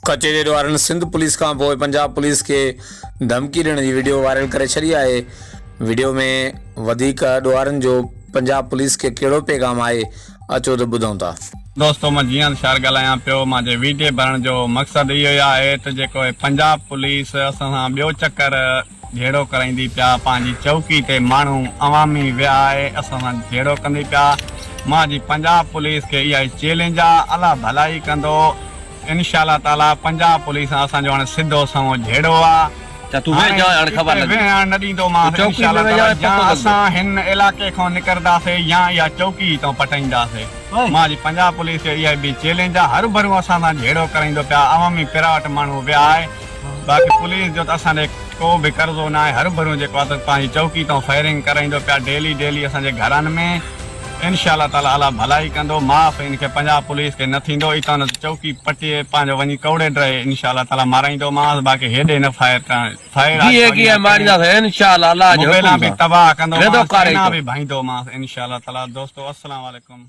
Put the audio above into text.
ڪچي جي ڏوهارين سنڌ پوليس کانپوء پنجاب پوليس کي ڌمڪي ڏيڻ جي وڊيو وائرل ڪري ڇڏي آهي، وڊيو ۾ وڌيڪ ڏوهارين جو پنجاب پوليس کي ڪهڙو پيغام آهي اچو ته ٻڌون ٿا. دوستو مان جيئند شاعر ڳالهايان پيو مان جي ويڊي ڀرڻ جو مقصد اهو ئي آهي ته جيڪو هي پنجاب پوليس اسان سان ٻيو چڪر جهيڙو ڪرائيندي پيا پنهنجي چوڪي تي ماڻهو عوامي ويا آهي اسان سان جهيڙو ڪندي پيا مان جي پنجاب پوليس کي اها ئي چيلنج آ الله ڀلائي ڪندو انشاء الله تعالي پنجاب پوليس سان اسان جو هاڻي سڌو سنئون جهيڙو آ ته تون ويهه جاء هاڻي خبر لڳي. ويهڻ نه ڏيندومانس تون انشاء چوڪي الله ۾ تعالي ويهه يا پتو لڳندو. اسان هن علائقي کان نڪرداسي يا اها چوڪي هتان پٽائينداسي مان جي پنجاب پوليس کي اها به چيلنج آ هروڀرو اسان سان جهيڙو ڪرائيندو پيا عوامي پراوٽ ماڻهو ويا آهي باقي پوليس جو ته اسان ڏي ڪو به قرضو ناهي هروڀرو جيڪو آ ته پنهنجي چوڪي تان فائرنگ ڪرائيندو پيا ڊيلي ڊيلي اسان جي گهرن ۾ انشاء الله تعالي الله ڀلائي ڪندو معاف ان کي پنجاب پوليس کي نه ٿيندو اتان نه ته چوڪي پٽي پنهنجو وڃي ڪوڙي ڊرهي انشاء الله تعالي مارائيندو مانس باقي هيڏي نه فائر ڪرڻ فائر گيهه گيهه مارينداسين انشاء الله الله جي موبائلان حڪم به سان تباهه ڪندو ويندو مانس ڪاري سينا ٿو. به ڀائيندو مانس انشاء الله تعالي دوستو السلام عليڪم.